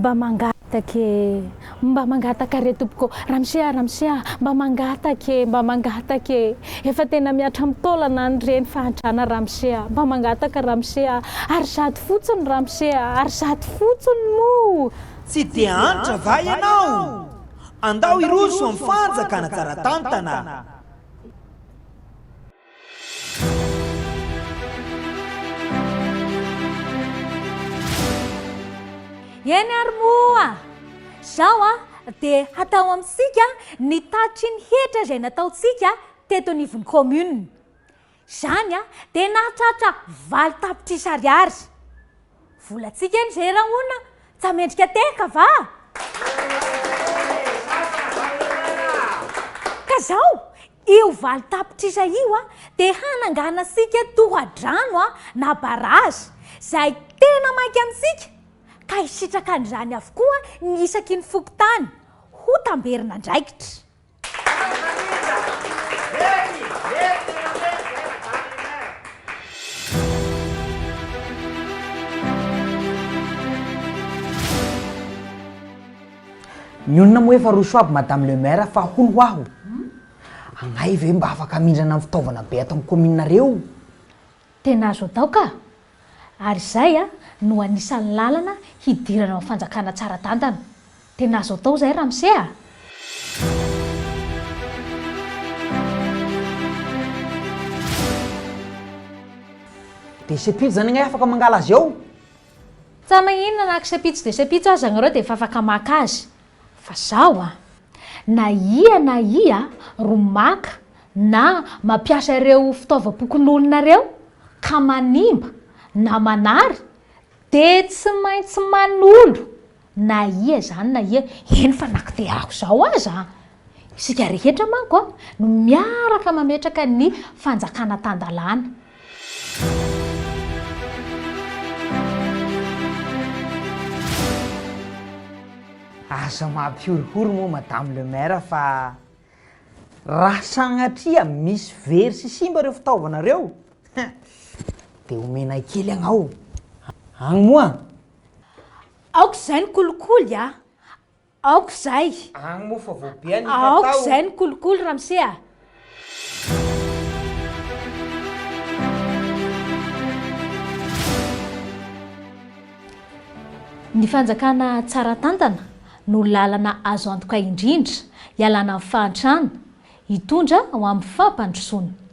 Mba mangataka e! Mba mangataka re tompoko! Ramose a, ramose a! Mba mangataka e! Mba mangataka e! Efa tena mihatra amin'ny taolana any ireny fahantrana ramose a! Mba mangataka ramose a! Ary zato fotsiny ramose a! Ary zato fotsiny moa! Tsy dia antra va ianao? Andao hiroso amin'ny fanjakana tsara tantana. Eny ary moa! Zao a, dia hatao amintsika ny tatitry ny hetra izay nataontsika teto anivon'ny commune. Izany a, dia nahatratra 8 tapitrisa ariary. Volantsika eny izay rahona, tsa mendrika tehaka va? Ka zao, Io 8 tapitrisa io dia hananganantsika tohadrano na barrage izay tena maika amintsika ka hisitraka an'izany avokoa ny isaky ny fokontany ho tamberin'andraikitra. Ny olona moa efa roso aby madame le maire fa hono ho aho Agnay ve mba afaka mindrana ny fitaovana be ato amin'ny commune-nareo? Tena azo atao ka! Ary izay no anisan'ny lalana hidirana ao fanjakana tsara tantana. Tena azo atao izay ramose a! Dia sepito zany agnay afaka mangala azy ao? Tsa maninona na kisapitso dia sapitso aza agnareo dia efa afaka maka azy. Fa zao an! Na ia na ia ro maka na mampiasa ireo fitaovam-pokonolona ireo ka manimba na manary dia tsy maintsy manolo na ia izany na ia, eny fa na kiteahako izao aza an! Isika rehetra manko an no miaraka mametraka ny fanjakana tan-dalàna. Aza mampihorohoro moa madame le maire fa raha sagnatria misy very sy simba ireo fitaovana ireo hein dia omenay kely agnao agny moa. Aoka izay ny kolikoly a! Aoka izay! Agny moa fa vao be ny hatao. Aoka izay ny kolikoly ramose a! Ny fanjakana tsara tantana no lalana azo antoka indrindra hialana amin'ny fahantrana, hitondra ho amin'ny fampandrosoana.